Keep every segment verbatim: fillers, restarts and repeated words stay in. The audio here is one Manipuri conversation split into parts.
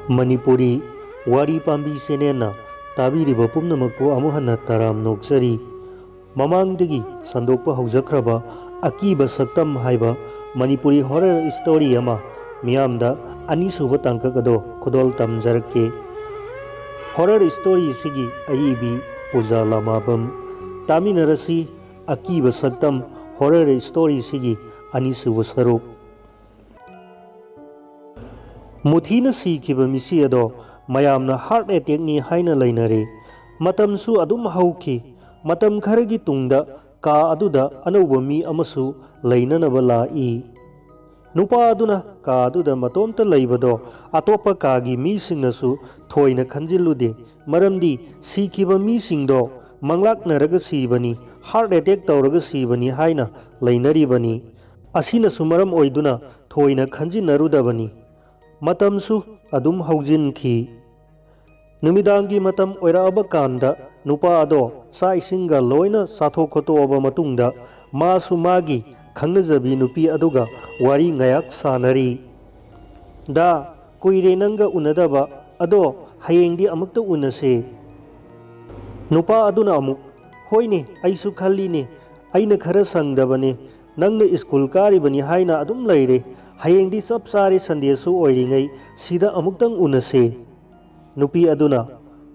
ꯃꯅꯤꯄꯨꯔꯤ ꯋꯥꯔꯤ ꯄꯥꯝꯕꯤ ꯆꯦꯅꯦꯜꯅ ꯇꯥꯕꯤꯔꯤꯕ ꯄꯨꯝꯅꯃꯛꯄꯨ ꯑꯃꯨꯛ ꯍꯟꯅ ꯇꯔꯥꯝ ꯅꯣꯛꯆꯔꯤ꯫ ꯃꯃꯥꯡꯗꯒꯤ ꯁꯟꯗꯣꯛꯄ ꯍꯧꯖꯈ꯭ꯔꯕ ꯑꯀꯤꯕ ꯁꯛꯇꯝ ꯍꯥꯏꯕ ꯃꯅꯤꯄꯨꯔꯤ ꯍꯣꯔꯔ ꯁ꯭ꯇꯣꯔꯤ ꯑꯃ ꯃꯤꯌꯥꯝꯗ ꯑꯅꯤꯁꯨꯕ ꯇꯥꯡꯀꯛ ꯑꯗꯣ ꯈꯨꯗꯣꯜ ꯇꯝꯖꯔꯛꯀꯦ꯫ ꯍꯣꯔꯔ ꯁ꯭ꯇꯣꯔꯤ ꯑꯁꯤꯒꯤ ꯑꯏꯕꯤ ꯄꯨꯖꯥ ꯂꯥꯃꯥꯕꯝ꯫ ꯇꯥꯃꯤꯟꯅꯔꯁꯤ ꯑꯀꯤꯕ ꯁꯛꯇꯝ ꯍꯣꯔꯔ ꯁ꯭ꯇꯣꯔꯤꯁꯤꯒꯤ ꯑꯅꯤꯁꯨꯕ ꯁꯔꯨꯛ꯫ ꯃꯨꯊꯤꯅ ꯁꯤꯈꯤꯕ ꯃꯤꯁꯤ ꯑꯗꯣ ꯃꯌꯥꯝꯅ ꯍꯥꯔꯠ ꯑꯦꯇꯦꯛꯅꯤ ꯍꯥꯏꯅ ꯂꯩꯅꯔꯦ꯫ ꯃꯇꯝꯁꯨ ꯑꯗꯨꯝ ꯍꯧꯈꯤ꯫ ꯃꯇꯝ ꯈꯔꯒꯤ ꯇꯨꯡꯗ ꯀꯥ ꯑꯗꯨꯗ ꯑꯅꯧꯕ ꯃꯤ ꯑꯃꯁꯨ ꯂꯩꯅꯅꯕ ꯂꯥꯛꯏ꯫ ꯅꯨꯄꯥ ꯑꯗꯨꯅ ꯀꯥ ꯑꯗꯨꯗ ꯃꯇꯣꯝꯇ ꯂꯩꯕꯗꯣ ꯑꯇꯣꯞꯄ ꯀꯥꯒꯤ ꯃꯤꯁꯤꯡꯅꯁꯨ ꯊꯣꯏꯅ ꯈꯟꯖꯤꯜꯂꯨꯗꯦ, ꯃꯔꯝꯗꯤ ꯁꯤꯈꯤꯕ ꯃꯤꯁꯤꯡꯗꯣ ꯃꯪꯂꯥꯛꯅꯔꯒ ꯁꯤꯕꯅꯤ, ꯍꯥꯔꯠ ꯑꯦꯇꯦꯛ ꯇꯧꯔꯒ ꯁꯤꯕꯅꯤ ꯍꯥꯏꯅ ꯂꯩꯅꯔꯤꯕꯅꯤ꯫ ꯑꯁꯤꯅꯁꯨ ꯃꯔꯝ ꯑꯣꯏꯗꯨꯅ ꯊꯣꯏꯅ ꯈꯟꯖꯤꯟꯅꯔꯨꯗꯕꯅꯤ꯫ ꯃꯇꯝꯁꯨ ꯑꯗꯨꯝ ꯍꯧꯖꯤꯟꯈꯤ꯫ ꯅꯨꯃꯤꯗꯥꯡꯒꯤ ꯃꯇꯝ ꯑꯣꯏꯔꯛꯑꯕ ꯀꯥꯟꯗ ꯅꯨꯄꯥ ꯑꯗꯣ ꯆꯥꯛ ꯏꯁꯤꯡꯒ ꯂꯣꯏꯅ ꯆꯥꯊꯣꯛ ꯈꯣꯠꯇꯣꯛꯑꯕ ꯃꯇꯨꯡꯗ ꯃꯥꯁꯨ ꯃꯥꯒꯤ ꯈꯪꯅꯖꯕꯤ ꯅꯨꯄꯤ ꯑꯗꯨꯒ ꯋꯥꯔꯤ ꯉꯥꯏꯍꯥꯛ ꯁꯥꯟꯅꯔꯤ꯫ "ꯗꯥ, ꯀꯨꯏꯔꯦ ꯅꯪꯒ ꯎꯅꯗꯕ, ꯑꯗꯣ ꯍꯌꯦꯡꯗꯤ ꯑꯃꯨꯛꯇ ꯎꯅꯁꯦ꯫" ꯅꯨꯄꯥ ꯑꯗꯨꯅ ꯑꯃꯨꯛ, "ꯍꯣꯏꯅꯦ, ꯑꯩꯁꯨ ꯈꯜꯂꯤꯅꯦ, ꯑꯩꯅ ꯈꯔ ꯁꯪꯗꯕꯅꯦ, ꯅꯪꯅ ꯁ꯭ꯀꯨꯜ ꯀꯥꯔꯤꯕꯅꯤ ꯍꯥꯏꯅ ꯑꯗꯨꯝ ꯂꯩꯔꯦ, ꯍꯌꯦꯡꯗꯤ ꯆꯞ ꯆꯥꯔꯦ ꯁꯟꯗꯦꯁꯨ ꯑꯣꯏꯔꯤꯉꯩ, ꯁꯤꯗ ꯑꯃꯨꯛꯇꯪ ꯎꯅꯁꯦ꯫" ꯅꯨꯄꯤ ꯑꯗꯨꯅ,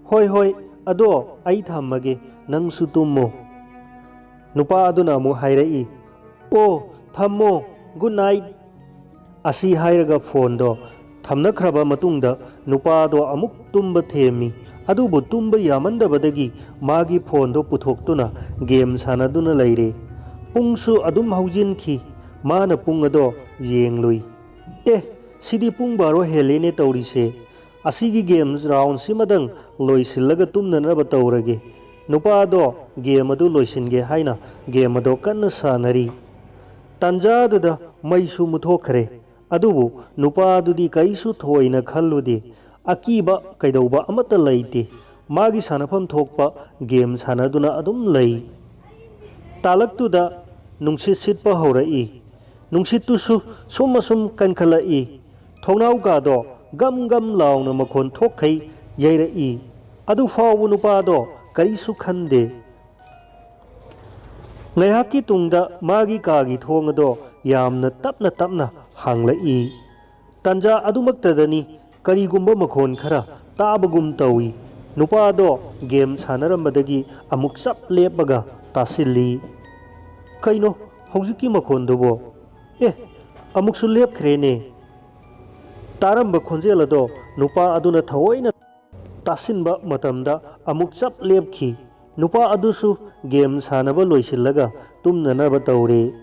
"ꯍꯣꯏ ꯍꯣꯏ, ꯑꯗꯣ ꯑꯩ ꯊꯝꯃꯒꯦ, ꯅꯪꯁꯨ ꯇꯨꯝꯃꯣ꯫" ꯅꯨꯄꯥ ꯑꯗꯨꯅ ꯑꯃꯨꯛ ꯍꯥꯏꯔꯛꯏ, "ꯑꯣ, ꯊꯝꯃꯣ, ꯒꯨꯗ ꯅꯥꯏꯠ꯫" ꯑꯁꯤ ꯍꯥꯏꯔꯒ ꯐꯣꯟꯗꯣ ꯊꯝꯅꯈ꯭ꯔꯕ ꯃꯇꯨꯡꯗ ꯅꯨꯄꯥꯗꯣ ꯑꯃꯨꯛ ꯇꯨꯝꯕ ꯊꯦꯝꯃꯤ꯫ ꯑꯗꯨꯕꯨ ꯇꯨꯝꯕ ꯌꯥꯃꯟꯗꯕꯗꯒꯤ ꯃꯥꯒꯤ ꯐꯣꯟꯗꯣ ꯄꯨꯊꯣꯛꯇꯨꯅ ꯒꯦꯝ ꯁꯥꯟꯅꯗꯨꯅ ꯂꯩꯔꯦ꯫ ꯄꯨꯡꯁꯨ ꯑꯗꯨꯝ ꯍꯧꯖꯤꯟꯈꯤ꯫ ꯃꯥꯅ ꯄꯨꯡ ꯑꯗꯣ ꯌꯦꯡꯂꯨꯏ꯫ "ꯑꯦ, ꯁꯤꯗꯤ ꯄꯨꯡ ꯕꯥꯔꯣ ꯍꯦꯜꯂꯦꯅꯦ ꯇꯧꯔꯤꯁꯦ꯫ ꯑꯁꯤꯒꯤ ꯒꯦꯝ ꯔꯥꯎꯟꯁꯤꯃꯗꯪ ꯂꯣꯏꯁꯤꯜꯂꯒ ꯇꯨꯝꯅꯅꯕ ꯇꯧꯔꯒꯦ꯫" ꯅꯨꯄꯥꯗꯣ ꯒꯦꯝ ꯑꯗꯨ ꯂꯣꯏꯁꯤꯟꯒꯦ ꯍꯥꯏꯅ ꯒꯦꯝ ꯑꯗꯣ ꯀꯟꯅ ꯁꯥꯟꯅꯔꯤ꯫ ꯇꯥꯟꯖꯥꯗꯨꯗ ꯃꯩꯁꯨ ꯃꯨꯠꯊꯣꯛꯈ꯭ꯔꯦ꯫ ꯑꯗꯨꯕꯨ ꯅꯨꯄꯥꯗꯨꯗꯤ ꯀꯔꯤꯁꯨ ꯊꯣꯏꯅ ꯈꯜꯂꯨꯗꯦ꯫ ꯑꯀꯤꯕ ꯀꯩꯗꯧꯕ ꯑꯃꯠꯇ ꯂꯩꯇꯦ꯫ ꯃꯥꯒꯤ ꯁꯥꯟꯅꯐꯝ ꯊꯣꯛꯄ ꯒꯦꯝ ꯁꯥꯟꯅꯗꯨꯅ ꯑꯗꯨꯝ ꯂꯩ꯫ ꯇꯥꯂꯛꯇꯨꯗ ꯅꯨꯡꯁꯤꯠ ꯁꯤꯠꯄ ꯍꯧꯔꯛꯏ꯫ ꯅꯨꯡꯁꯤꯠꯇꯨꯁꯨ ꯁꯨꯝ ꯑꯁꯨꯝ ꯀꯟꯈꯠꯂꯛꯏ꯫ ꯊꯣꯡꯅꯥꯎ ꯀꯥꯗꯣ ꯒꯝ ꯒꯝ ꯂꯥꯎꯅ ꯃꯈꯣꯟ ꯊꯣꯛꯈꯩ ꯌꯩꯔꯛꯏ꯫ ꯑꯗꯨ ꯐꯥꯎꯕ ꯅꯨꯄꯥꯗꯣ ꯀꯔꯤꯁꯨ ꯈꯟꯗꯦ꯫ ꯉꯥꯏꯍꯥꯛꯀꯤ ꯇꯨꯡꯗ ꯃꯥꯒꯤ ꯀꯥꯒꯤ ꯊꯣꯡ ꯑꯗꯣ ꯌꯥꯝꯅ ꯇꯞꯅ ꯇꯞꯅ ꯍꯥꯡꯂꯛꯏ꯫ ꯇꯥꯟꯖꯥ ꯑꯗꯨꯃꯛꯇꯗꯅꯤ ꯀꯔꯤꯒꯨꯝꯕ ꯃꯈꯣꯟ ꯈꯔ ꯇꯥꯕꯒꯨꯝ ꯇꯧꯏ꯫ ꯅꯨꯄꯥꯗꯣ ꯒꯦꯝ ꯁꯥꯟꯅꯔꯝꯕꯗꯒꯤ ꯑꯃꯨꯛ ꯆꯞ ꯂꯦꯞꯄꯒ ꯇꯥꯁꯤꯜꯂꯤ꯫ "ꯀꯩꯅꯣ ꯍꯧꯖꯤꯛꯀꯤ ꯃꯈꯣꯟꯗꯨꯕꯣ? ꯑꯦ, ꯑꯃꯨꯛꯁꯨ ꯂꯦꯞꯈ꯭ꯔꯦꯅꯦ!" ꯇꯥꯔꯝꯕ ꯈꯣꯟꯖꯦꯜ ꯑꯗꯣ ꯅꯨꯄꯥ ꯑꯗꯨꯅ ꯊꯑꯣꯏꯅ ꯇꯥꯁꯤꯟꯕ ꯃꯇꯝꯗ ꯑꯃꯨꯛ ꯆꯞ ꯂꯦꯞꯈꯤ꯫ ꯅꯨꯄꯥ ꯑꯗꯨꯁꯨ ꯒꯦꯝ ꯁꯥꯟꯅꯕ ꯂꯣꯏꯁꯤꯜꯂꯒ ꯇꯨꯝꯅꯅꯕ ꯇꯧꯔꯦ꯫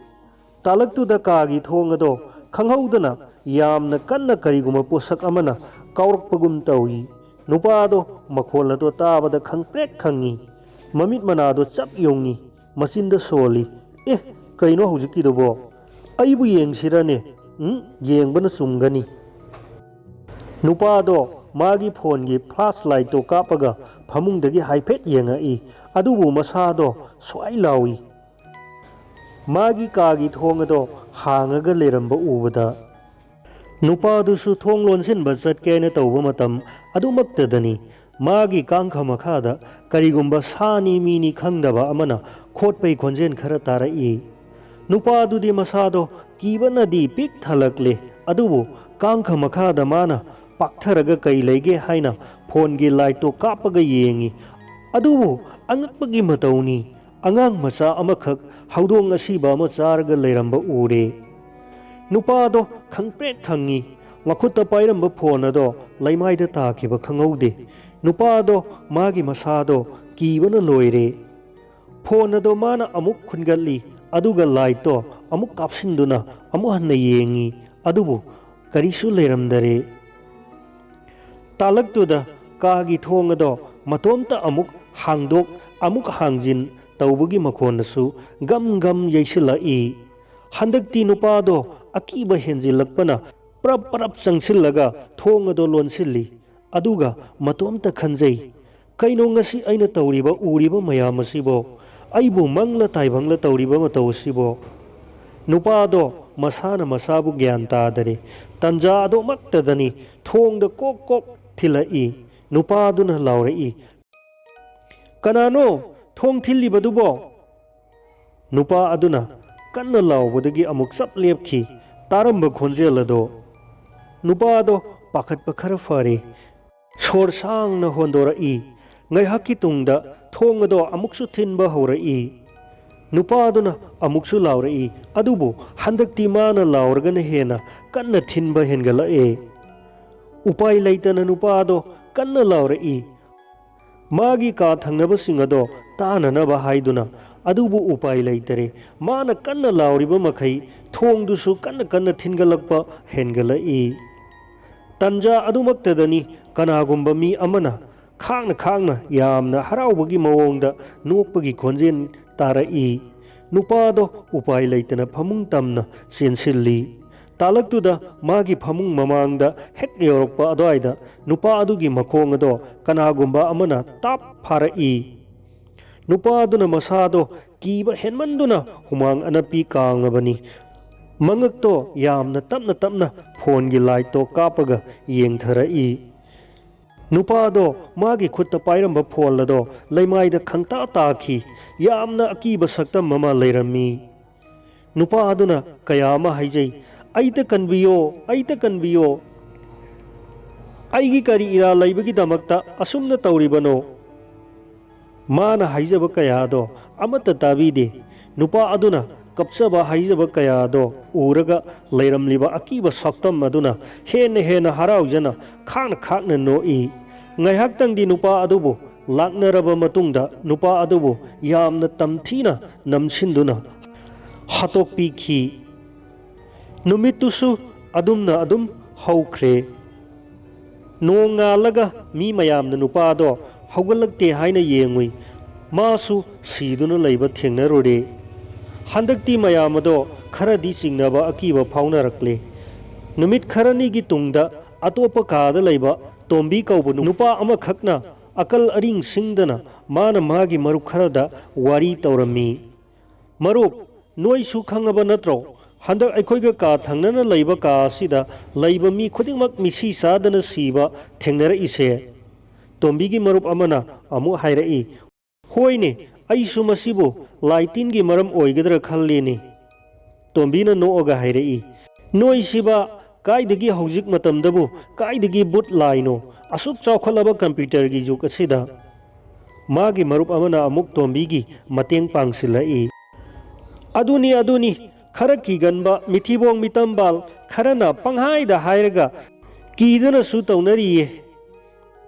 ꯇꯥꯂꯛꯇꯨꯗ ꯀꯥꯒꯤ ꯊꯣꯡ ꯑꯗꯣ ꯈꯪꯍꯧꯗꯅ ꯌꯥꯝꯅ ꯀꯟꯅ ꯀꯔꯤꯒꯨꯝꯕ ꯄꯣꯠꯁꯛ ꯑꯃꯅ ꯀꯥꯎꯔꯛꯄꯒꯨꯝ ꯇꯧꯏ꯫ ꯅꯨꯄꯥ ꯑꯗꯣ ꯃꯈꯣꯜ ꯑꯗꯣ ꯇꯥꯕꯗ ꯈꯪꯄ꯭ꯔꯦꯛ ꯈꯪꯉꯤ꯫ ꯃꯃꯤꯠ ꯃꯅꯥꯗꯣ ꯆꯞ ꯌꯨꯡꯉꯤ꯫ ꯃꯆꯤꯟꯗ ꯁꯣꯜꯂꯤ꯫ "ꯑꯦ, ꯀꯩꯅꯣ ꯍꯧꯖꯤꯛꯀꯤꯗꯨꯕꯣ? ꯑꯩꯕꯨ ꯌꯦꯡꯁꯤꯔꯅꯦ? ꯎꯝ, ꯌꯦꯡꯕꯅ ꯆꯨꯝꯒꯅꯤ꯫" ꯅꯨꯄꯥꯗꯣ ꯃꯥꯒꯤ ꯐꯣꯟꯒꯤ ꯐ꯭ꯂꯥꯁ ꯂꯥꯏꯠꯇꯣ ꯀꯥꯞꯄꯒ ꯐꯃꯨꯡꯗꯒꯤ ꯍꯥꯏꯐꯦꯠ ꯌꯦꯡꯉꯛꯏ꯫ ꯑꯗꯨꯕꯨ ꯃꯁꯥꯗꯣ ꯁ꯭ꯋꯥꯏ ꯂꯥꯎꯏ꯫ ꯃꯥꯒꯤ ꯀꯥꯒꯤ ꯊꯣꯡ ꯑꯗꯣ ꯍꯥꯡꯉꯒ ꯂꯩꯔꯝꯕ ꯎꯕꯗ, ꯅꯨꯄꯥꯗꯨꯁꯨ ꯊꯣꯡ ꯂꯣꯟꯁꯤꯟꯕ ꯆꯠꯀꯦꯅ ꯇꯧꯕ ꯃꯇꯝ ꯑꯗꯨꯃꯛꯇꯗꯅꯤ ꯃꯥꯒꯤ ꯀꯥꯡꯈ ꯃꯈꯥꯗ ꯀꯔꯤꯒꯨꯝꯕ ꯁꯥꯅꯤ ꯃꯤꯅꯤ ꯈꯪꯗꯕ ꯑꯃꯅ ꯈꯣꯠꯄꯩ ꯈꯣꯟꯖꯦꯜ ꯈꯔ ꯇꯥꯔꯛꯏ꯫ ꯅꯨꯄꯥꯗꯨꯗꯤ ꯃꯁꯥꯗꯣ ꯀꯤꯕꯅꯗꯤ ꯄꯤꯛ ꯊꯜꯂꯛꯂꯦ, ꯑꯗꯨꯕꯨ ꯀꯥꯡꯈ ꯃꯈꯥꯗ ꯃꯥꯅ ꯄꯥꯛꯊꯔꯒ ꯀꯩ ꯂꯩꯒꯦ ꯍꯥꯏꯅ ꯐꯣꯟꯒꯤ ꯂꯥꯏꯠꯇꯣ ꯀꯥꯞꯄꯒ ꯌꯦꯡꯉꯤ꯫ ꯑꯗꯨꯕꯨ ꯑꯉꯛꯄꯒꯤ ꯃꯇꯧꯅꯤ, ꯑꯉꯥꯡ ꯃꯆꯥ ꯑꯃꯈꯛ ꯍꯧꯗꯣꯡ ꯑꯁꯤꯕ ꯑꯃ ꯆꯥꯔꯒ ꯂꯩꯔꯝꯕ ꯎꯔꯦ꯫ ꯅꯨꯄꯥꯗꯣ ꯈꯪꯄ꯭ꯔꯦꯛ ꯈꯪꯉꯤ꯫ ꯃꯈꯨꯠꯇ ꯄꯥꯏꯔꯝꯕ ꯐꯣꯟ ꯑꯗꯣ ꯂꯩꯃꯥꯏꯗ ꯇꯥꯈꯤꯕ ꯈꯪꯍꯧꯗꯦ꯫ ꯅꯨꯄꯥꯗꯣ ꯃꯥꯒꯤ ꯃꯁꯥꯗꯣ ꯀꯤꯕꯅ ꯂꯣꯏꯔꯦ꯫ ꯐꯣꯟ ꯑꯗꯣ ꯃꯥꯅ ꯑꯃꯨꯛ ꯈꯨꯟꯒꯠꯂꯤ, ꯑꯗꯨꯒ ꯂꯥꯏꯠꯇꯣ ꯑꯃꯨꯛ ꯀꯥꯞꯁꯤꯟꯗꯨꯅ ꯑꯃꯨꯛ ꯍꯟꯅ ꯌꯦꯡꯉꯤ, ꯑꯗꯨꯕꯨ ꯀꯔꯤꯁꯨ ꯂꯩꯔꯝꯗꯔꯦ꯫ ꯇꯥꯂꯛꯇꯨꯗ ꯀꯥꯒꯤ ꯊꯣꯡ ꯑꯗꯣ ꯃꯇꯣꯝꯇ ꯑꯃꯨꯛ ꯍꯥꯡꯗꯣꯛ, ꯑꯃꯨꯛ ꯍꯥꯡꯖꯤꯟ ꯇꯧꯕꯒꯤ ꯃꯈꯣꯟꯅꯁꯨ ꯒꯝ ꯒꯝ ꯌꯩꯁꯤꯜꯂꯛꯏ꯫ ꯍꯟꯗꯛꯇꯤ ꯅꯨꯄꯥꯗꯣ ꯑꯀꯤꯕ ꯍꯦꯟꯖꯤꯜꯂꯛꯄꯅ ꯄ꯭ꯔꯞ ꯄ꯭ꯔꯞ ꯆꯪꯁꯤꯜꯂꯒ ꯊꯣꯡ ꯑꯗꯣ ꯂꯣꯟꯁꯤꯜꯂꯤ꯫ ꯑꯗꯨꯒ ꯃꯇꯣꯝꯇ ꯈꯟꯖꯩ, "ꯀꯩꯅꯣ ꯉꯁꯤ ꯑꯩꯅ ꯇꯧꯔꯤꯕ, ꯎꯔꯤꯕ ꯃꯌꯥꯝ ꯑꯁꯤꯕꯣ? ꯑꯩꯕꯨ ꯃꯪꯂ ꯇꯥꯏꯕꯪꯂ ꯇꯧꯔꯤꯕ ꯃꯇꯧ ꯑꯁꯤꯕꯣ?" ꯅꯨꯄꯥꯗꯣ ꯃꯁꯥꯅ ꯃꯁꯥꯕꯨ ꯒ꯭ꯌꯥꯟ ꯇꯥꯗꯔꯦ꯫ ꯇꯟꯖꯥ ꯑꯗꯨꯃꯛꯇꯗꯅꯤ ꯊꯣꯡꯗ ꯀꯣꯛ ꯀꯣꯛ ꯊꯤꯜꯂꯛꯏ꯫ ꯅꯨꯄꯥꯗꯨꯅ ꯂꯥꯎꯔꯛꯏ, "ꯀꯅꯥꯅꯣ? ꯊꯣꯡ ꯊꯤꯜꯂꯤꯕꯗꯨꯕꯣ?" ꯅꯨꯄꯥ ꯑꯗꯨꯅ ꯀꯟꯅ ꯂꯥꯎꯕꯗꯒꯤ ꯑꯃꯨꯛ ꯆꯞ ꯂꯦꯞꯈꯤ꯫ ꯇꯥꯔꯝꯕ ꯈꯣꯟꯖꯦꯜ ꯑꯗꯣ꯫ ꯅꯨꯄꯥꯗꯣ ꯄꯥꯈꯠꯄ ꯈꯔ ꯐꯔꯦ꯫ ꯁꯣꯔ ꯁꯥꯡꯅ ꯍꯣꯟꯗꯣꯔꯛꯏ꯫ ꯉꯥꯏꯍꯥꯛꯀꯤ ꯇꯨꯡꯗ ꯊꯣꯡ ꯑꯗꯣ ꯑꯃꯨꯛꯁꯨ ꯊꯤꯟꯕ ꯍꯧꯔꯛꯏ꯫ ꯅꯨꯄꯥꯗꯨꯅ ꯑꯃꯨꯛꯁꯨ ꯂꯥꯎꯔꯛꯏ, ꯑꯗꯨꯕꯨ ꯍꯟꯗꯛꯇꯤ ꯃꯥꯅ ꯂꯥꯎꯔꯒꯅ ꯍꯦꯟꯅ ꯀꯟꯅ ꯊꯤꯟꯕ ꯍꯦꯟꯒꯠꯂꯛꯑꯦ꯫ ꯎꯄꯥꯏ ꯂꯩꯇꯅ ꯅꯨꯄꯥꯗꯣ ꯀꯟꯅ ꯂꯥꯎꯔꯛꯏ꯫ ꯃꯥꯒꯤ ꯀꯥ ꯊꯪꯅꯕꯁꯤꯡ ꯑꯗꯣ ꯇꯥꯅꯅꯕ ꯍꯥꯏꯗꯨꯅ, ꯑꯗꯨꯕꯨ ꯎꯄꯥꯏ ꯂꯩꯇꯔꯦ꯫ ꯃꯥꯅ ꯀꯟꯅ ꯂꯥꯎꯔꯤꯕ ꯃꯈꯩ ꯊꯣꯡꯗꯨꯁꯨ ꯀꯟꯅ ꯀꯟꯅ ꯊꯤꯟꯒꯠꯂꯛꯄ ꯍꯦꯟꯒꯠꯂꯛꯏ꯫ ꯇꯟꯖꯥ ꯑꯗꯨꯃꯛꯇꯗꯅꯤ ꯀꯅꯥꯒꯨꯝꯕ ꯃꯤ ꯑꯃꯅ ꯈꯥꯡꯅ ꯈꯥꯡꯅ ꯌꯥꯝꯅ ꯍꯔꯥꯎꯕꯒꯤ ꯃꯑꯣꯡꯗ ꯅꯣꯛꯄꯒꯤ ꯈꯣꯟꯖꯦꯜ ꯇꯥꯔꯛꯏ꯫ ꯅꯨꯄꯥꯗꯣ ꯎꯄꯥꯏ ꯂꯩꯇꯅ ꯐꯃꯨꯡ ꯇꯝꯅ ꯆꯦꯟꯁꯤꯜꯂꯤ꯫ ꯇꯥꯂꯛꯇꯨꯗ ꯃꯥꯒꯤ ꯐꯃꯨꯡ ꯃꯃꯥꯡꯗ ꯍꯦꯛ ꯌꯧꯔꯛꯄ ꯑꯗꯨꯋꯥꯏꯗ ꯅꯨꯄꯥ ꯑꯗꯨꯒꯤ ꯃꯈꯣꯡ ꯑꯗꯣ ꯀꯅꯥꯒꯨꯝꯕ ꯑꯃꯅ ꯇꯥꯞ ꯐꯥꯔꯛꯏ꯫ ꯅꯨꯄꯥ ꯑꯗꯨꯅ ꯃꯁꯥꯗꯣ ꯀꯤꯕ ꯍꯦꯟꯃꯟꯗꯨꯅ ꯍꯨꯃꯥꯡ ꯑꯅꯞꯄꯤ ꯀꯥꯡꯂꯕꯅꯤ꯫ ꯃꯉꯛꯇꯣ ꯌꯥꯝꯅ ꯇꯞꯅ ꯇꯞꯅ ꯐꯣꯟꯒꯤ ꯂꯥꯏꯠꯇꯣ ꯀꯥꯞꯄꯒ ꯌꯦꯡꯊꯔꯛꯏ꯫ ꯅꯨꯄꯥꯗꯣ ꯃꯥꯒꯤ ꯈꯨꯠꯇ ꯄꯥꯏꯔꯝꯕ ꯐꯣꯟ ꯑꯗꯣ ꯂꯩꯃꯥꯏꯗ ꯈꯪꯇꯥ ꯇꯥꯈꯤ꯫ ꯌꯥꯝꯅ ꯑꯀꯤꯕ ꯁꯛꯇꯝ ꯑꯃ ꯂꯩꯔꯝꯃꯤ꯫ ꯅꯨꯄꯥ ꯑꯗꯨꯅ ꯀꯌꯥ ꯑꯃ ꯍꯥꯏꯖꯩ, "ꯑꯩꯇ ꯀꯟꯕꯤꯌꯣ, ꯑꯩꯇ ꯀꯟꯕꯤꯌꯣ꯫ ꯑꯩꯒꯤ ꯀꯔꯤ ꯏꯔꯥ ꯂꯩꯕꯒꯤꯗꯃꯛꯇ ꯑꯁꯨꯝꯅ ꯇꯧꯔꯤꯕꯅꯣ?" ꯃꯥꯅ ꯍꯥꯏꯖꯕ ꯀꯌꯥꯗꯣ ꯑꯃꯠꯇ ꯇꯥꯕꯤꯗꯦ꯫ ꯅꯨꯄꯥ ꯑꯗꯨꯅ ꯀꯞꯆꯕ ꯍꯥꯏꯖꯕ ꯀꯌꯥꯗꯣ ꯎꯔꯒ ꯂꯩꯔꯝꯂꯤꯕ ꯑꯀꯤꯕ ꯁꯛꯇꯝ ꯑꯗꯨꯅ ꯍꯦꯟꯅ ꯍꯦꯟꯅ ꯍꯔꯥꯎꯖꯅ ꯈꯥꯡꯅ ꯈꯥꯡꯅ ꯅꯣꯛꯏ꯫ ꯉꯥꯏꯍꯥꯛꯇꯪꯗꯤ ꯅꯨꯄꯥ ꯑꯗꯨꯕꯨ ꯂꯥꯛꯅꯔꯕ ꯃꯇꯨꯡꯗ ꯅꯨꯄꯥ ꯑꯗꯨꯕꯨ ꯌꯥꯝꯅ ꯇꯝꯊꯤꯅ ꯅꯝꯁꯤꯟꯗꯨꯅ ꯍꯥꯠꯇꯣꯛꯄꯤꯈꯤ꯫ ꯅꯨꯃꯤꯠꯇꯨꯁꯨ ꯑꯗꯨꯝꯅ ꯑꯗꯨꯝ ꯍꯧꯈ꯭ꯔꯦ꯫ ꯅꯣꯡ ꯉꯥꯜꯂꯒ ꯃꯤ ꯃꯌꯥꯝꯅ ꯅꯨꯄꯥꯗꯣ ꯍꯧꯒꯠꯂꯛꯇꯦ ꯍꯥꯏꯅ ꯌꯦꯡꯉꯨꯏ꯫ ꯃꯥꯁꯨ ꯁꯤꯗꯨꯅ ꯂꯩꯕ ꯊꯦꯡꯅꯔꯨꯔꯦ꯫ ꯍꯟꯗꯛꯇꯤ ꯃꯌꯥꯝ ꯑꯗꯣ ꯈꯔꯗꯤ ꯆꯤꯡꯅꯕ ꯑꯀꯤꯕ ꯐꯥꯎꯅꯔꯛꯂꯦ꯫ ꯅꯨꯃꯤꯠ ꯈꯔꯅꯤꯒꯤ ꯇꯨꯡꯗ ꯑꯇꯣꯞꯄ ꯀꯥꯗ ꯂꯩꯕ ꯇꯣꯝꯕꯤ ꯀꯧꯕ ꯅꯨꯄꯥ ꯑꯃꯈꯛꯅ ꯑꯀꯜ ꯑꯔꯤꯡ ꯁꯤꯡꯗꯅ ꯃꯥꯅ ꯃꯥꯒꯤ ꯃꯔꯨꯞ ꯈꯔꯗ ꯋꯥꯔꯤ ꯇꯧꯔꯝꯃꯤ꯫ "ꯃꯔꯨꯞ, ꯅꯣꯏꯁꯨ ꯈꯪꯉꯕ ꯅꯠꯇ꯭ꯔꯣ? ꯍꯟꯗꯛ ꯑꯩꯈꯣꯏꯒ ꯀꯥ ꯊꯪꯅꯅ ꯂꯩꯕ ꯀꯥ ꯑꯁꯤꯗ ꯂꯩꯕ ꯃꯤ ꯈꯨꯗꯤꯡꯃꯛ ꯃꯤꯁꯤ ꯆꯥꯗꯅ ꯁꯤꯕ ꯊꯦꯡꯅꯔꯛꯏꯁꯦ?" ꯇꯣꯝꯕꯤꯒꯤ ꯃꯔꯨꯞ ꯑꯃꯅ ꯑꯃꯨꯛ ꯍꯥꯏꯔꯛꯏ, "ꯍꯣꯏꯅꯦ, ꯑꯩꯁꯨ ꯃꯁꯤꯕꯨ ꯂꯥꯏ ꯇꯤꯟꯒꯤ ꯃꯔꯝ ꯑꯣꯏꯒꯗ꯭ꯔꯥ ꯈꯜꯂꯤꯅꯦ꯫" ꯇꯣꯝꯕꯤꯅ ꯅꯣꯛꯑꯒ ꯍꯥꯏꯔꯛꯏ, "ꯅꯣꯏꯁꯤꯕ ꯀꯥꯏꯗꯒꯤ ꯍꯧꯖꯤꯛ ꯃꯇꯝꯗꯕꯨ ꯀꯥꯏꯗꯒꯤ ꯕꯨꯠ ꯂꯥꯏꯅꯣ? ꯑꯁꯨꯛ ꯆꯥꯎꯈꯠꯂꯕ ꯀꯝꯄ꯭ꯌꯨꯇꯔꯒꯤ ꯖꯨꯒ ꯑꯁꯤꯗ?" ꯃꯥꯒꯤ ꯃꯔꯨꯞ ꯑꯃꯅ ꯑꯃꯨꯛ ꯇꯣꯝꯕꯤꯒꯤ ꯃꯇꯦꯡ ꯄꯥꯡꯁꯤꯜꯂꯛꯏ꯫ "ꯑꯗꯨꯅꯤ, ꯑꯗꯨꯅꯤ, ꯈꯔ ꯀꯤꯒꯟꯕ ꯃꯤꯊꯤꯕꯣꯡ ꯃꯤꯇꯝꯕꯥꯜ ꯈꯔꯅ ꯄꯪꯍꯥꯏꯗ ꯍꯥꯏꯔꯒ ꯀꯤꯗꯅꯁꯨ ꯇꯧꯅꯔꯤꯌꯦ꯫"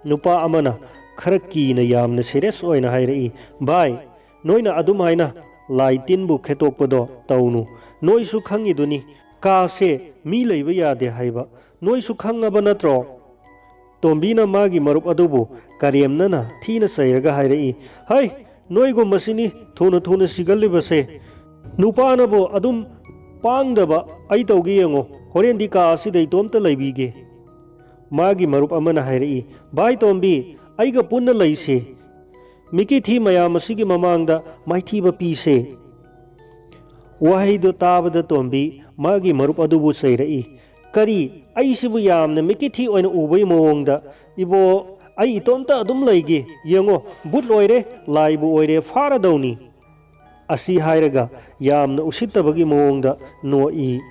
ꯅꯨꯄꯥ ꯑꯃꯅ ꯈꯔ ꯀꯤꯅ ꯌꯥꯝꯅ ꯁꯤꯔꯤꯌꯁ ꯑꯣꯏꯅ ꯍꯥꯏꯔꯛꯏ, "ꯚꯥꯏ, ꯅꯣꯏꯅ ꯑꯗꯨꯝ ꯍꯥꯏꯅ ꯂꯥꯏ ꯇꯤꯟꯕꯨ ꯈꯦꯠꯇꯣꯛꯄꯗꯣ ꯇꯧꯅꯨ꯫ ꯅꯣꯏꯁꯨ ꯈꯪꯉꯤꯗꯨꯅꯤ, ꯀꯥꯁꯦ ꯃꯤ ꯂꯩꯕ ꯌꯥꯗꯦ ꯍꯥꯏꯕ꯫ ꯅꯣꯏꯁꯨ ꯈꯪꯉꯕ ꯅꯠꯇ꯭ꯔꯣ?" ꯇꯣꯝꯕꯤꯅ ꯃꯥꯒꯤ ꯃꯔꯨꯞ ꯑꯗꯨꯕꯨ ꯀꯔꯦꯝꯅꯅ ꯊꯤꯅ ꯆꯩꯔꯒ ꯍꯥꯏꯔꯛꯏ, "ꯍꯩ, ꯅꯣꯏꯒꯨꯝꯕꯁꯤꯅꯤ ꯊꯨꯅ ꯊꯨꯅ ꯁꯤꯒꯜꯂꯤꯕꯁꯦ꯫ ꯅꯨꯄꯥꯅꯕꯨ ꯑꯗꯨꯝ ꯄꯥꯡꯗꯕ ꯑꯩ ꯇꯧꯒꯦ ꯌꯦꯡꯉꯣ, ꯍꯣꯔꯦꯟꯗꯤ ꯀꯥ ꯑꯁꯤꯗ ꯏꯇꯣꯝꯇ ꯂꯩꯕꯤꯒꯦ꯫" ꯃꯥꯒꯤ ꯃꯔꯨꯞ ꯑꯃꯅ ꯍꯥꯏꯔꯛꯏ, "ꯚꯥꯏ ꯇꯣꯝꯕꯤ, ꯑꯩꯒ ꯄꯨꯟꯅ ꯂꯩꯁꯤ꯫ ꯃꯤꯀꯤ ꯊꯤ ꯃꯌꯥꯝ ꯑꯁꯤꯒꯤ ꯃꯃꯥꯡꯗ ꯃꯥꯏꯊꯤꯕ ꯄꯤꯁꯦ꯫" ꯋꯥꯍꯩꯗꯨ ꯇꯥꯕꯗ ꯇꯣꯝꯕꯤ ꯃꯥꯒꯤ ꯃꯔꯨꯞ ꯑꯗꯨꯕꯨ ꯆꯩꯔꯛꯏ, "ꯀꯔꯤ, ꯑꯩꯁꯤꯕꯨ ꯌꯥꯝꯅ ꯃꯤꯀꯤ ꯊꯤ ꯑꯣꯏꯅ ꯎꯕꯒꯤ ꯃꯑꯣꯡꯗ? ꯏꯕꯣ, ꯑꯩ ꯏꯇꯣꯝꯇ ꯑꯗꯨꯝ ꯂꯩꯒꯦ꯫ ꯌꯦꯡꯉꯣ, ꯕꯨꯠ ꯑꯣꯏꯔꯦ, ꯂꯥꯏꯕꯨ ꯑꯣꯏꯔꯦ, ꯐꯥꯔꯗꯧꯅꯤ꯫" ꯑꯁꯤ ꯍꯥꯏꯔꯒ ꯌꯥꯝꯅ ꯎꯁꯤꯠꯇꯕꯒꯤ ꯃꯑꯣꯡꯗ ꯅꯣꯛꯏ꯫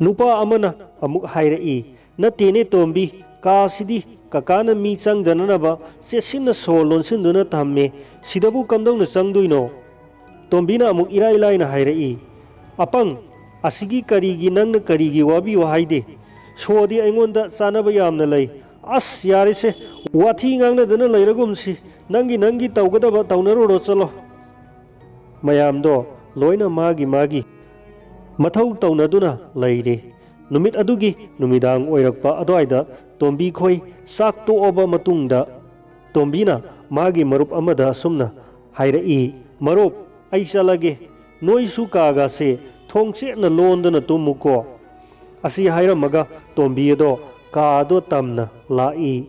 ꯅꯨꯄꯥ ꯑꯃꯅ ꯑꯃꯨꯛ ꯍꯥꯏꯔꯛꯏ, "ꯅꯠꯇꯦꯅꯦ ꯇꯣꯝꯕꯤ, ꯀꯥꯁꯤꯗꯤ ꯀꯀꯥꯅ ꯃꯤ ꯆꯪꯗꯅꯅꯕ ꯆꯦꯠꯁꯤꯟꯅ ꯁꯣ ꯂꯣꯟꯁꯤꯟꯗꯨꯅ ꯊꯝꯃꯦ, ꯁꯤꯗꯕꯨ ꯀꯝꯗꯧꯅ ꯆꯪꯗꯣꯏꯅꯣ?" ꯇꯣꯝꯕꯤꯅ ꯑꯃꯨꯛ ꯏꯔꯥꯏ ꯂꯥꯏꯅ ꯍꯥꯏꯔꯛꯏ, "ꯑꯄꯪ, ꯑꯁꯤꯒꯤ ꯀꯔꯤꯒꯤ ꯅꯪꯅ ꯀꯔꯤꯒꯤ ꯋꯥꯕꯤꯌꯣ ꯍꯥꯏꯗꯦ? ꯁꯣꯗꯤ ꯑꯩꯉꯣꯟꯗ ꯆꯥꯅꯕ ꯌꯥꯝꯅ ꯂꯩ꯫ ꯑꯁ, ꯌꯥꯔꯦꯁꯦ, ꯋꯥꯊꯤ ꯉꯥꯡꯅꯗꯅ ꯂꯩꯔꯒꯨꯝꯁꯤ, ꯅꯪꯒꯤ ꯅꯪꯒꯤ ꯇꯧꯒꯗꯕ ꯇꯧꯅꯔꯨꯔꯣ, ꯆꯠꯂꯣ꯫" ꯃꯌꯥꯝꯗꯣ ꯂꯣꯏꯅ ꯃꯥꯒꯤ ꯃꯥꯒꯤ ꯃꯊꯧ ꯇꯧꯅꯗꯨꯅ ꯂꯩꯔꯦ꯫ ꯅꯨꯃꯤꯠ ꯑꯗꯨꯒꯤ ꯅꯨꯃꯤꯗꯥꯡ ꯑꯣꯏꯔꯛꯄ ꯑꯗꯨꯋꯥꯏꯗ ꯇꯣꯝꯕꯤ ꯈꯣꯏ ꯆꯥꯛ ꯇꯣꯛꯑꯕ ꯃꯇꯨꯡꯗ ꯇꯣꯝꯕꯤꯅ ꯃꯥꯒꯤ ꯃꯔꯨꯞ ꯑꯃꯗ ꯑꯁꯨꯝꯅ ꯍꯥꯏꯔꯛꯏ, "ꯃꯔꯨꯞ, ꯑꯩ ꯆꯠꯂꯒꯦ, ꯅꯣꯏꯁꯨ ꯀꯥꯒꯁꯦ ꯊꯣꯡ ꯆꯦꯠꯅ ꯂꯣꯟꯗꯅ ꯇꯨꯝꯃꯨꯀꯣ꯫" ꯑꯁꯤ ꯍꯥꯏꯔꯝꯃꯒ ꯇꯣꯝꯕꯤ ꯑꯗꯣ ꯀꯥ ꯑꯗꯣ ꯇꯝꯅ ꯂꯥꯛꯏ꯫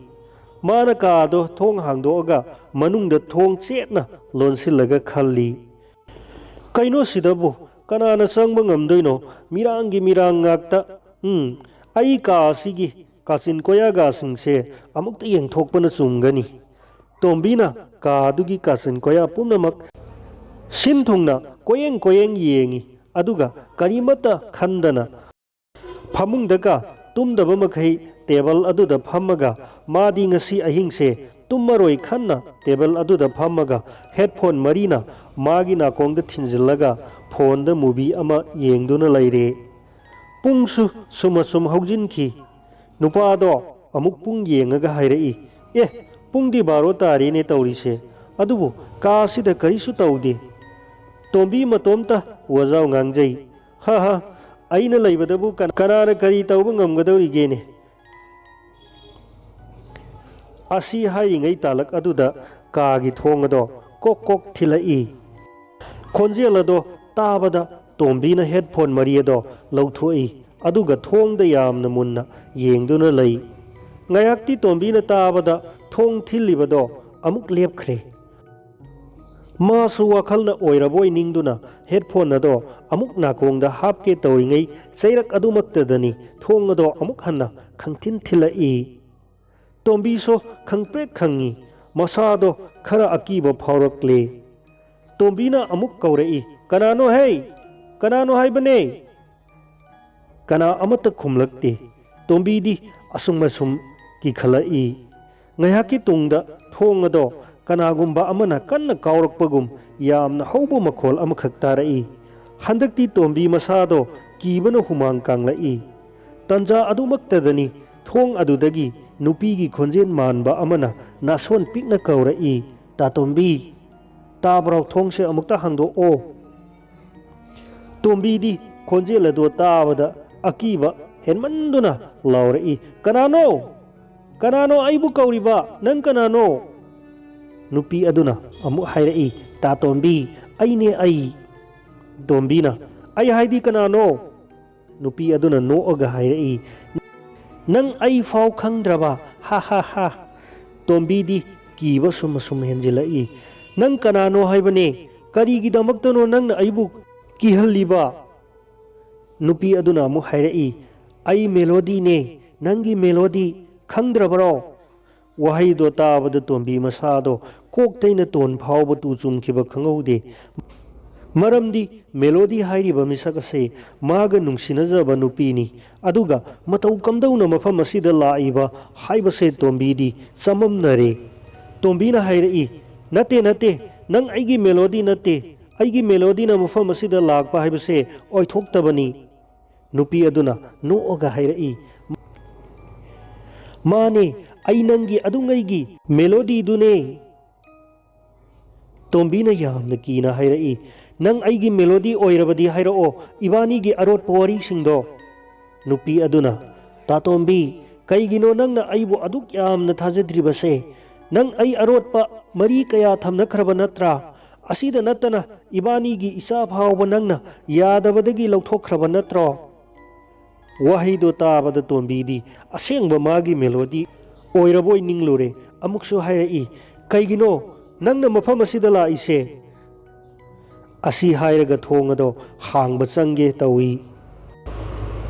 ꯃꯥꯅ ꯀꯥ ꯑꯗꯣ ꯊꯣꯡ ꯍꯥꯡꯗꯣꯛꯑꯒ ꯃꯅꯨꯡꯗ ꯊꯣꯡ ꯆꯦꯠꯅ ꯂꯣꯟꯁꯤꯜꯂꯒ ꯈꯜꯂꯤ꯫ "ꯀꯩꯅꯣ ꯁꯤꯗꯕꯨ? ꯀꯅꯥꯅ ꯆꯪꯕ ꯉꯝꯗꯣꯏꯅꯣ? ꯃꯤꯔꯥꯡꯒꯤ ꯃꯤꯔꯥꯡ ꯉꯥꯛꯇ꯫ ꯎꯝ, ꯑꯩ ꯀꯥ ꯑꯁꯤꯒꯤ ꯀꯥꯆꯤꯟ ꯀꯣꯌꯥꯒꯥꯁꯤꯡꯁꯦ ꯑꯃꯨꯛꯇ ꯌꯦꯡꯊꯣꯛꯄꯅ ꯆꯨꯝꯒꯅꯤ꯫ ꯇꯣꯝꯕꯤꯅ ꯀꯥ ꯑꯗꯨꯒꯤ ꯀꯥꯆꯤꯟ ꯀꯣꯌꯥ ꯄꯨꯝꯅꯃꯛ ꯁꯤꯟ ꯊꯨꯡꯅ ꯀꯣꯌꯦꯡ ꯀꯣꯌꯦꯡ ꯌꯦꯡꯉꯤ, ꯑꯗꯨꯒ ꯀꯔꯤꯃꯠꯇ ꯈꯟꯗꯅ ꯐꯃꯨꯡꯗꯒ ꯇꯨꯝꯗꯕ ꯃꯈꯩ ꯇꯦꯕꯜ ꯑꯗꯨꯗ ꯐꯝꯃꯒ, ꯃꯥꯗꯤ ꯉꯁꯤ ꯑꯍꯤꯡꯁꯦ ꯇꯨꯝꯃꯔꯣꯏ ꯈꯟꯅ ꯇꯦꯕꯜ ꯑꯗꯨꯗ ꯐꯝꯃꯒ ꯍꯦꯗꯐꯣꯟ ꯃꯔꯤꯅ ꯃꯥꯒꯤ ꯅꯥꯀꯣꯡꯗ ꯊꯤꯟꯖꯤꯜꯂꯒ ꯐꯣꯟꯗ ꯃꯨꯚꯤ ꯑꯃ ꯌꯦꯡꯗꯨꯅ ꯂꯩꯔꯦ꯫ ꯄꯨꯡꯁꯨ ꯁꯨꯝ ꯑꯁꯨꯝ ꯍꯧꯖꯤꯟꯈꯤ꯫ ꯅꯨꯄꯥꯗꯣ ꯑꯃꯨꯛ ꯄꯨꯡ ꯌꯦꯡꯉꯒ ꯍꯥꯏꯔꯛꯏ, "ꯑꯦ, ꯄꯨꯡꯗꯤ ꯕꯥꯔꯣ ꯇꯥꯔꯦꯅꯦ ꯇꯧꯔꯤꯁꯦ, ꯑꯗꯨꯕꯨ ꯀꯥ ꯑꯁꯤꯗ ꯀꯔꯤꯁꯨ ꯇꯧꯗꯦ꯫ ꯇꯣꯝꯕꯤ ꯃꯇꯣꯝꯇ ꯋꯥꯖꯥꯎ ꯉꯥꯡꯖꯩ꯫ ꯍꯥ ꯍꯥ, ꯑꯩꯅ ꯂꯩꯕꯗꯕꯨ ꯀꯅꯥ-, ꯀꯅꯥꯅ ꯀꯔꯤ ꯇꯧꯕ ꯉꯝꯒꯗꯧꯔꯤꯒꯦꯅꯦ?" ꯑꯁꯤ ꯍꯥꯏꯔꯤꯉꯩ ꯇꯥꯂꯛ ꯑꯗꯨꯗ ꯀꯥꯒꯤ ꯊꯣꯡ ꯑꯗꯣ ꯀꯣꯛ ꯀꯣꯛ ꯊꯤꯜꯂꯛꯏ꯫ ꯈꯣꯟꯖꯦꯜ ꯑꯗꯣ ꯇꯥꯕꯗ ꯇꯣꯝꯕꯤꯅ ꯍꯦꯗꯐꯣꯟ ꯃꯔꯤ ꯑꯗꯣ ꯂꯧꯊꯣꯛꯏ, ꯑꯗꯨꯒ ꯊꯣꯡꯗ ꯌꯥꯝꯅ ꯃꯨꯟꯅ ꯌꯦꯡꯗꯨꯅ ꯂꯩ꯫ ꯉꯥꯏꯍꯥꯛꯇꯤ ꯇꯣꯝꯕꯤꯅ ꯇꯥꯕꯗ ꯊꯣꯡ ꯊꯤꯜꯂꯤꯕꯗꯣ ꯑꯃꯨꯛ ꯂꯦꯞꯈ꯭ꯔꯦ꯫ ꯃꯥꯁꯨ ꯋꯥꯈꯜꯅ ꯑꯣꯏꯔꯕꯣꯏ ꯅꯤꯡꯗꯨꯅ ꯍꯦꯗꯐꯣꯟ ꯑꯗꯣ ꯑꯃꯨꯛ ꯅꯥꯀꯣꯡꯗ ꯍꯥꯞꯀꯦ ꯇꯧꯔꯤꯉꯩ ꯆꯩꯔꯛ ꯑꯗꯨꯃꯛꯇꯗꯅꯤ ꯊꯣꯡ ꯑꯗꯣ ꯑꯃꯨꯛ ꯍꯟꯅ ꯈꯪꯊꯤꯟ ꯊꯤꯜꯂꯛꯏ꯫ ꯇꯣꯝꯕꯤꯁꯨ ꯈꯪꯄ꯭ꯔꯦꯛ ꯈꯪꯉꯤ꯫ ꯃꯁꯥꯗꯣ ꯈꯔ ꯑꯀꯤꯕ ꯐꯥꯎꯔꯛꯂꯦ꯫ ꯇꯣꯝꯕꯤꯅ ꯑꯃꯨꯛ ꯀꯧꯔꯛꯏ, "ꯀꯅꯥꯅꯣ ꯍꯩ? ꯀꯅꯥꯅꯣ ꯍꯥꯏꯕꯅꯦ?" ꯀꯅꯥ ꯑꯃꯠꯇ ꯈꯨꯝꯂꯛꯇꯦ꯫ ꯇꯣꯝꯕꯤꯗꯤ ꯑꯁꯨꯝ ꯑꯁꯨꯝ ꯀꯤꯈꯠꯂꯛꯏ꯫ ꯉꯥꯏꯍꯥꯛꯀꯤ ꯇꯨꯡꯗ ꯊꯣꯡ ꯑꯗꯣ ꯀꯅꯥꯒꯨꯝꯕ ꯑꯃꯅ ꯀꯟꯅ ꯀꯥꯎꯔꯛꯄꯒꯨꯝ ꯌꯥꯝꯅ ꯍꯧꯕ ꯃꯈꯣꯜ ꯑꯃꯈꯛ ꯇꯥꯔꯛꯏ꯫ ꯍꯟꯗꯛꯇꯤ ꯇꯣꯝꯕꯤ ꯃꯁꯥꯗꯣ ꯀꯤꯕꯅ ꯍꯨꯃꯥꯡ ꯀꯥꯡꯂꯛꯏ꯫ ꯇꯟꯖꯥ ꯑꯗꯨꯃꯛꯇꯗꯅꯤ ꯊꯣꯡ ꯑꯗꯨꯗꯒꯤ ꯅꯨꯄꯤꯒꯤ ꯈꯣꯟꯖꯦꯜ ꯃꯥꯟꯕ ꯑꯃꯅ ꯅꯥꯁꯣꯟ ꯄꯤꯛꯅ ꯀꯧꯔꯛꯏ, "ꯇꯥꯇꯣꯝꯕꯤ, ꯇꯥꯕ꯭ꯔꯣ? ꯊꯣꯡꯁꯦ ꯑꯃꯨꯛꯇ ꯍꯥꯡꯗꯣꯛꯑꯣ꯫" ꯇꯣꯝꯕꯤꯗꯤ ꯈꯣꯟꯖꯦꯜ ꯑꯗꯨ ꯇꯥꯕꯗ ꯑꯀꯤꯕ ꯍꯦꯟꯃꯟꯗꯨꯅ ꯂꯥꯎꯔꯛꯏ, "ꯀꯅꯥꯅꯣ? ꯀꯅꯥꯅꯣ ꯑꯩꯕꯨ ꯀꯧꯔꯤꯕ? ꯅꯪ ꯀꯅꯥꯅꯣ?" ꯅꯨꯄꯤ ꯑꯗꯨꯅ ꯑꯃꯨꯛ ꯍꯥꯏꯔꯛꯏ, "ꯇꯥꯇꯣꯝꯕꯤ, ꯑꯩꯅꯦ ꯑꯩ꯫" ꯇꯣꯝꯕꯤꯅ, "ꯑꯩ ꯍꯥꯏꯗꯤ ꯀꯅꯥꯅꯣ?" ꯅꯨꯄꯤ ꯑꯗꯨꯅ ꯅꯣꯛꯑꯒ ꯍꯥꯏꯔꯛꯏ, "ꯅꯪ ꯑꯩ ꯐꯥꯎ ꯈꯪꯗ꯭ꯔꯕ? ꯍꯥ ꯍꯥ ꯍꯥ!" ꯇꯣꯝꯕꯤꯗꯤ ꯀꯤꯕ ꯁꯨꯝ ꯁꯨꯝ ꯍꯦꯟꯖꯤꯜꯂꯛꯏ꯫ "ꯅꯪ ꯀꯅꯥꯅꯣ ꯍꯥꯏꯕꯅꯦ? ꯀꯔꯤꯒꯤꯗꯃꯛꯇꯅꯣ ꯅꯪꯅ ꯑꯩꯕꯨ ꯀꯤꯍꯜꯂꯤꯕ? ꯅꯨꯄꯤ ꯑꯗꯨꯅ ꯑꯃꯨꯛ ꯍꯥꯏꯔꯛꯏ, "ꯑꯩ ꯃꯦꯂꯣꯗꯤꯅꯦ, ꯅꯪꯒꯤ ꯃꯦꯂꯣꯗꯤ ꯈꯪꯗ꯭ꯔꯕꯔꯣ?" ꯋꯥꯍꯩꯗꯣ ꯇꯥꯕꯗ ꯇꯣꯝꯕꯤ ꯃꯁꯥꯗꯣ ꯀꯣꯛꯇꯩꯅ ꯇꯣꯟ ꯐꯥꯎꯕ ꯇꯨ ꯆꯨꯝꯈꯤꯕ ꯈꯪꯍꯧꯗꯦ꯫ ꯃꯔꯝꯗꯤ ꯃꯦꯂꯣꯗꯤ ꯍꯥꯏꯔꯤꯕ ꯃꯤꯁꯛ ꯑꯁꯦ ꯃꯥꯒ ꯅꯨꯡꯁꯤꯅꯖꯕ ꯅꯨꯄꯤꯅꯤ, ꯑꯗꯨꯒ ꯃꯇꯧ ꯀꯝꯗꯧꯅ ꯃꯐꯝ ꯑꯁꯤꯗ ꯂꯥꯛꯏꯕ ꯍꯥꯏꯕꯁꯦ ꯇꯣꯝꯕꯤꯗꯤ ꯆꯃꯝꯅꯔꯦ꯫ ꯇꯣꯝꯕꯤꯅ ꯍꯥꯏꯔꯛꯏ, "ꯅꯠꯇꯦ, ꯅꯠꯇꯦ, ꯅꯪ ꯑꯩꯒꯤ ꯃꯦꯂꯣꯗꯤ ꯅꯠꯇꯦ꯫ ꯑꯩꯒꯤ ꯃꯦꯂꯣꯗꯤꯅ ꯃꯐꯝ ꯑꯁꯤꯗ ꯂꯥꯛꯄ ꯍꯥꯏꯕꯁꯦ ꯑꯣꯏꯊꯣꯛꯇꯕꯅꯤ"꯫ ꯅꯨꯄꯤ ꯑꯗꯨꯅ ꯅꯣꯛꯑꯒ ꯍꯥꯏꯔꯛꯏ, "ꯃꯥꯅꯦ, ꯑꯩ ꯅꯪꯒꯤ ꯑꯗꯨꯉꯩꯒꯤ ꯃꯦꯂꯣꯗꯤꯗꯨꯅꯦ"꯫ ꯇꯣꯝꯕꯤꯅ ꯌꯥꯝꯅ ꯀꯤꯅ ꯍꯥꯏꯔꯛꯏ, "ꯅꯪ ꯑꯩꯒꯤ ꯃꯦꯂꯣꯗꯤ ꯑꯣꯏꯔꯕꯗꯤ ꯍꯥꯏꯔꯛꯑꯣ, ꯏꯕꯥꯅꯤꯒꯤ ꯑꯔꯣꯠꯄ ꯋꯥꯔꯤꯁꯤꯡꯗꯣ"꯫ ꯅꯨꯄꯤ ꯑꯗꯨꯅ, "ꯇꯥꯇꯣꯝꯕꯤ, ꯀꯩꯒꯤꯅꯣ ꯅꯪꯅ ꯑꯩꯕꯨ ꯑꯗꯨꯛ ꯌꯥꯝꯅ ꯊꯥꯖꯗ꯭ꯔꯤꯕꯁꯦ? ꯅꯪ ꯑꯩ ꯑꯔꯣꯠꯄ ꯃꯔꯤ ꯀꯌꯥ ꯊꯝꯅꯈ꯭ꯔꯕ ꯅꯠꯇ꯭ꯔꯥ? ꯑꯁꯤꯗ ꯅꯠꯇꯅ ꯏꯕꯥꯅꯤꯒꯤ ꯏꯆꯥ ꯐꯥꯎꯕ ꯅꯪꯅ ꯌꯥꯗꯕꯗꯒꯤ ꯂꯧꯊꯣꯛꯈ꯭ꯔꯕ ꯅꯠꯇ꯭ꯔꯣ?" ꯋꯥꯍꯩꯗꯣ ꯇꯥꯕꯗ ꯇꯣꯝꯕꯤꯗꯤ ꯑꯁꯦꯡꯕ ꯃꯥꯒꯤ ꯃꯦꯂꯣꯗꯤ ꯑꯣꯏꯔꯕꯣꯏ ꯅꯤꯡꯂꯨꯔꯦ꯫ ꯑꯃꯨꯛꯁꯨ ꯍꯥꯏꯔꯛꯏ, "ꯀꯩꯒꯤꯅꯣ ꯅꯪꯅ ꯃꯐꯝ ꯑꯁꯤꯗ ꯂꯥꯛꯏꯁꯦ?" ꯑꯁꯤ ꯍꯥꯏꯔꯒ ꯊꯣꯡ ꯑꯗꯣ ꯍꯥꯡꯕ ꯆꯪꯒꯦ ꯇꯧꯏ꯫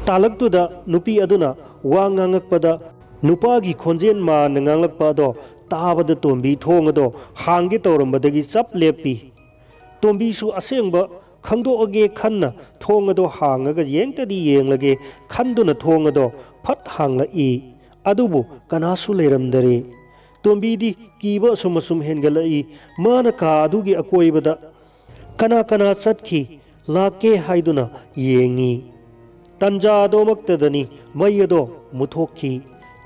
ꯇꯥꯂꯛꯇꯨꯗ ꯅꯨꯄꯤ ꯑꯗꯨꯅ ꯋꯥ ꯉꯥꯡꯉꯛꯄꯗ ꯅꯨꯄꯥꯒꯤ ꯈꯣꯟꯖꯦꯜ ꯃꯥꯟꯅ ꯉꯥꯡꯂꯛꯄ ꯑꯗꯣ ꯇꯥꯕꯗ ꯇꯣꯝꯕꯤ ꯊꯣꯡ ꯑꯗꯣ ꯍꯥꯡꯒꯦ ꯇꯧꯔꯝꯕꯗꯒꯤ ꯆꯞ ꯂꯦꯞꯄꯤ꯫ ꯇꯣꯝꯕꯤꯁꯨ ꯑꯁꯦꯡꯕ ꯈꯪꯗꯣꯛꯑꯒꯦ ꯈꯟꯅ ꯊꯣꯡ ꯑꯗꯣ ꯍꯥꯡꯉꯒ ꯌꯦꯡꯇꯗꯤ ꯌꯦꯡꯂꯒꯦ ꯈꯟꯗꯨꯅ ꯊꯣꯡ ꯑꯗꯣ ꯐꯠ ꯍꯥꯡꯂꯛꯏ꯫ ꯑꯗꯨꯕꯨ ꯀꯅꯥꯁꯨ ꯂꯩꯔꯝꯗꯔꯦ꯫ ꯇꯣꯝꯕꯤꯗꯤ ꯀꯤꯕ ꯑꯁꯨꯝ ꯑꯁꯨꯝ ꯍꯦꯟꯒꯠꯂꯛꯏ꯫ ꯃꯥꯅ ꯀꯥ ꯑꯗꯨꯒꯤ ꯑꯀꯣꯏꯕꯗ ꯀꯅꯥ ꯀꯅꯥ ꯆꯠꯈꯤ, ꯂꯥꯛꯀꯦ ꯍꯥꯏꯗꯨꯅ ꯌꯦꯡꯉꯤ꯫ ꯇꯟꯖꯥ ꯑꯗꯨꯃꯛꯇꯗꯅꯤ ꯃꯩ ꯑꯗꯣ ꯃꯨꯠꯊꯣꯛꯈꯤ꯫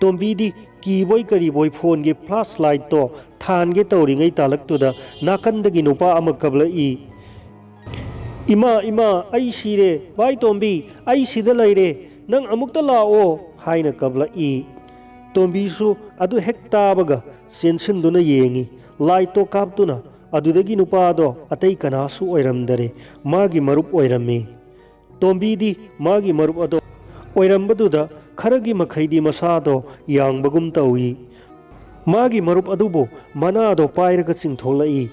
ꯇꯣꯝꯕꯤꯗꯤ ꯀꯤꯕꯣꯏ ꯀꯔꯤꯕꯣꯏ ꯐꯣꯟꯒꯤ ꯐ꯭ꯂꯥꯁ ꯂꯥꯏꯠꯇꯣ ꯊꯥꯟꯒꯦ ꯇꯧꯔꯤꯉꯩ ꯇꯥꯂꯛꯇꯨꯗ ꯅꯥꯀꯟꯗꯒꯤ ꯅꯨꯄꯥ ꯑꯃ ꯀꯞꯂꯛꯏ꯫ "ꯏꯃꯥ, ꯏꯃꯥ, ꯑꯩ ꯁꯤꯔꯦ! ꯚꯥꯏ ꯇꯣꯝꯕꯤ, ꯑꯩ ꯁꯤꯗ ꯂꯩꯔꯦ! ꯅꯪ ꯑꯃꯨꯛꯇ ꯂꯥꯛꯑꯣ!" ꯍꯥꯏꯅ ꯀꯞꯂꯛꯏ꯫ ꯇꯣꯝꯕꯤꯁꯨ ꯑꯗꯨ ꯍꯦꯛ ꯇꯥꯕꯒ ꯆꯦꯟꯁꯤꯟꯗꯨꯅ ꯌꯦꯡꯉꯤ꯫ ꯂꯥꯏꯠꯇꯣ ꯀꯥꯞꯇꯨꯅ ꯑꯗꯨꯗꯒꯤ ꯅꯨꯄꯥꯗꯣ ꯑꯇꯩ ꯀꯅꯥꯁꯨ ꯑꯣꯏꯔꯝꯗꯔꯦ, ꯃꯥꯒꯤ ꯃꯔꯨꯞ ꯑꯣꯏꯔꯝꯃꯤ꯫ ꯇꯣꯝꯕꯤꯗꯤ ꯃꯥꯒꯤ ꯃꯔꯨꯞ ꯑꯗꯣ ꯑꯣꯏꯔꯝꯕꯗꯨꯗ ꯈꯔꯒꯤ ꯃꯈꯩꯗꯤ ꯃꯁꯥꯗꯣ ꯌꯥꯡꯕꯒꯨꯝ ꯇꯧꯏ꯫ ꯃꯥꯒꯤ ꯃꯔꯨꯞ ꯑꯗꯨꯕꯨ ꯃꯅꯥꯗꯣ ꯄꯥꯏꯔꯒ ꯆꯤꯡꯊꯣꯛꯂꯛꯏ꯫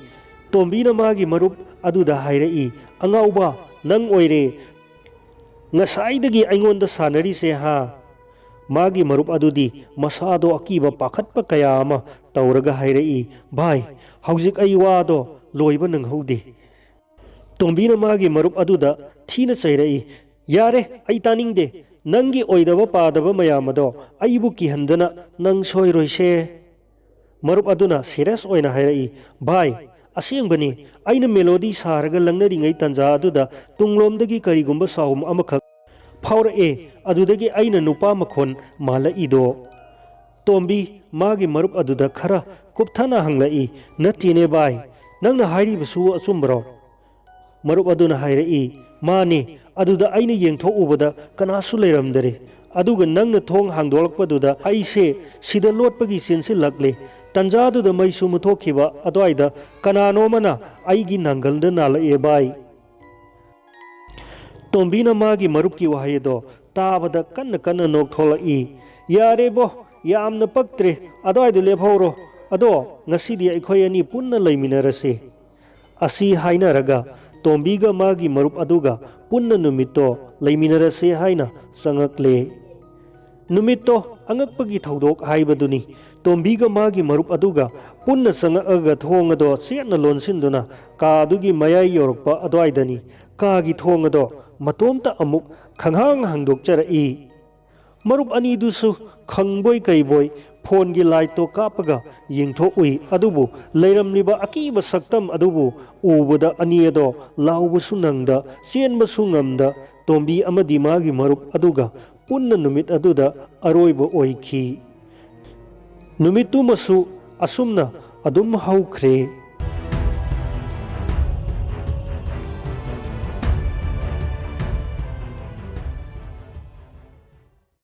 ꯇꯣꯝꯕꯤꯅ ꯃꯥꯒꯤ ꯃꯔꯨꯞ ꯑꯗꯨꯗ ꯍꯥꯏꯔꯛꯏ, "ꯑꯉꯥꯎꯕ, ꯅꯪ ꯑꯣꯏꯔꯦ ꯉꯁꯥꯏꯗꯒꯤ ꯑꯩꯉꯣꯟꯗ ꯁꯥꯟꯅꯔꯤꯁꯦ ꯍꯥ?" ꯃꯥꯒꯤ ꯃꯔꯨꯞ ꯑꯗꯨꯗꯤ ꯃꯁꯥꯗꯣ ꯑꯀꯤꯕ ꯄꯥꯈꯠꯄ ꯀꯌꯥ ꯑꯃ ꯇꯧꯔꯒ ꯍꯥꯏꯔꯛꯏ, "ꯚꯥꯏ, ꯍꯧꯖꯤꯛ ꯑꯩ ꯋꯥꯗꯣ ꯂꯣꯏꯕ ꯅꯪꯍꯧꯗꯦ꯫" ꯇꯣꯝꯕꯤꯅ ꯃꯥꯒꯤ ꯃꯔꯨꯞ ꯑꯗꯨꯗ ꯊꯤꯅ ꯆꯩꯔꯛꯏ, "ꯌꯥꯔꯦ, ꯑꯩ ꯇꯥꯅꯤꯡꯗꯦ꯫ ꯅꯪꯒꯤ ꯑꯣꯏꯗꯕ ꯄꯥꯗꯕ ꯃꯌꯥꯝ ꯑꯗꯣ ꯑꯩꯕꯨ ꯀꯤꯍꯟꯗꯅ ꯅꯪ ꯁꯣꯏꯔꯣꯏꯁꯦ꯫" ꯃꯔꯨꯞ ꯑꯗꯨꯅ ꯁꯤꯔꯤꯌꯁ ꯑꯣꯏꯅ ꯍꯥꯏꯔꯛꯏ, "ꯚꯥꯏ, ꯑꯁꯦꯡꯕꯅꯤ, ꯑꯩꯅ ꯃꯦꯂꯣꯗꯤ ꯁꯥꯔꯒ ꯂꯪꯅꯔꯤꯉꯩ ꯇꯥꯟꯖꯥ ꯑꯗꯨꯗ ꯇꯨꯡꯂꯣꯝꯗꯒꯤ ꯀꯔꯤꯒꯨꯝꯕ ꯁꯥꯎꯝ ꯑꯃꯈꯛ ꯐꯥꯎꯔꯛꯑꯦ, ꯑꯗꯨꯗꯒꯤ ꯑꯩꯅ ꯅꯨꯄꯥ ꯃꯈꯣꯟ ꯃꯥꯜꯂꯛꯏꯗꯣ꯫" ꯇꯣꯝꯕꯤ ꯃꯥꯒꯤ ꯃꯔꯨꯞ ꯑꯗꯨꯗ ꯈꯔ ꯀꯨꯞꯊꯅ ꯍꯪꯂꯛꯏ, "ꯅꯠꯇꯦꯅꯦ ꯚꯥꯏ, ꯅꯪꯅ ꯍꯥꯏꯔꯤꯕꯁꯨ ꯑꯆꯨꯝꯕꯔꯣ?" ꯃꯔꯨꯞ ꯑꯗꯨꯅ ꯍꯥꯏꯔꯛꯏ, "ꯃꯥꯅꯤ, ꯑꯗꯨꯗ ꯑꯩꯅ ꯌꯦꯡꯊꯣꯛꯎꯕꯗ ꯀꯅꯥꯁꯨ ꯂꯩꯔꯝꯗꯔꯦ꯫ ꯑꯗꯨꯒ ꯅꯪꯅ ꯊꯣꯡ ꯍꯥꯡꯗꯣꯛꯂꯛꯄꯗꯨꯗ ꯑꯩꯁꯦ ꯁꯤꯗ ꯂꯣꯠꯄꯒꯤ ꯆꯦꯟꯁꯤꯜꯂꯛꯂꯦ꯫ ꯇꯟꯖꯥꯗꯨꯗ ꯃꯩꯁꯨ ꯃꯨꯠꯊꯣꯛꯈꯤꯕ ꯑꯗꯨꯋꯥꯏꯗ ꯀꯅꯥꯅꯣꯃꯅ ꯑꯩꯒꯤ ꯅꯥꯡꯒꯜꯗ ꯅꯥꯜꯂꯛꯑꯦ ꯚꯥꯏ꯫" ꯇꯣꯝꯕꯤꯅ ꯃꯥꯒꯤ ꯃꯔꯨꯞꯀꯤ ꯋꯥꯍꯩ ꯑꯗꯣ ꯇꯥꯕꯗ ꯀꯟꯅ ꯀꯟꯅ ꯅꯣꯛꯊꯣꯛꯂꯛꯏ꯫ "ꯌꯥꯔꯦꯕꯣ, ꯌꯥꯝꯅ ꯄꯛꯇ꯭ꯔꯦ, ꯑꯗꯨꯋꯥꯏꯗ ꯂꯦꯞꯍꯧꯔꯣ꯫ ꯑꯗꯣ ꯉꯁꯤꯗꯤ ꯑꯩꯈꯣꯏ ꯑꯅꯤ ꯄꯨꯟꯅ ꯂꯩꯃꯤꯟꯅꯔꯁꯤ꯫" ꯑꯁꯤ ꯍꯥꯏꯅꯔꯒ ꯇꯣꯝꯕꯤꯒ ꯃꯥꯒꯤ ꯃꯔꯨꯞ ꯑꯗꯨꯒ ꯄꯨꯟꯅ ꯅꯨꯃꯤꯠꯇꯣ ꯂꯩꯃꯤꯟꯅꯔꯁꯤ ꯍꯥꯏꯅ ꯆꯪꯉꯛꯂꯦ꯫ ꯅꯨꯃꯤꯠꯇꯣ ꯑꯉꯛꯄꯒꯤ ꯊꯧꯗꯣꯛ ꯍꯥꯏꯕꯗꯨꯅꯤ꯫ ꯇꯣꯝꯕꯤꯒ ꯃꯥꯒꯤ ꯃꯔꯨꯞ ꯑꯗꯨꯒ ꯄꯨꯟꯅ ꯆꯪꯉꯛꯑꯒ ꯊꯣꯡ ꯑꯗꯣ ꯆꯦꯠꯅ ꯂꯣꯟꯁꯤꯟꯗꯨꯅ ꯀꯥ ꯑꯗꯨꯒꯤ ꯃꯌꯥꯏ ꯌꯧꯔꯛꯄ ꯑꯗꯨꯋꯥꯏꯗꯅꯤ ꯀꯥꯒꯤ ꯊꯣꯡ ꯑꯗꯣ ꯃꯇꯣꯝꯇ ꯑꯃꯨꯛ ꯈꯪꯍꯥꯡ ꯍꯥꯡꯗꯣꯛꯆꯔꯛꯏ꯫ ꯃꯔꯨꯞ ꯑꯅꯤꯗꯨꯁꯨ ꯈꯪꯕꯣꯏ ꯀꯩꯕꯣꯏ ꯐꯣꯟꯒꯤ ꯂꯥꯏꯠꯇꯣ ꯀꯥꯞꯄꯒ ꯌꯦꯡꯊꯣꯛꯎꯏ꯫ ꯑꯗꯨꯕꯨ ꯂꯩꯔꯝꯂꯤꯕ ꯑꯀꯤꯕ ꯁꯛꯇꯝ ꯑꯗꯨꯕꯨ ꯎꯕꯗ ꯑꯅꯤ ꯑꯗꯣ ꯂꯥꯎꯕꯁꯨ ꯅꯪꯗ, ꯆꯦꯟꯕꯁꯨ ꯉꯝꯗ, ꯇꯣꯝꯕꯤ ꯑꯃꯗꯤ ꯃꯥꯒꯤ ꯃꯔꯨꯞ ꯑꯗꯨꯒ ꯄꯨꯟꯅ ꯅꯨꯃꯤꯠ ꯑꯗꯨꯗ ꯑꯔꯣꯏꯕ ꯑꯣꯏꯈꯤ꯫ ꯅꯨꯃꯤꯠꯇꯨꯃꯁꯨ ꯑꯁꯨꯝꯅ ꯑꯗꯨꯝ ꯍꯧꯈ꯭ꯔꯦ꯫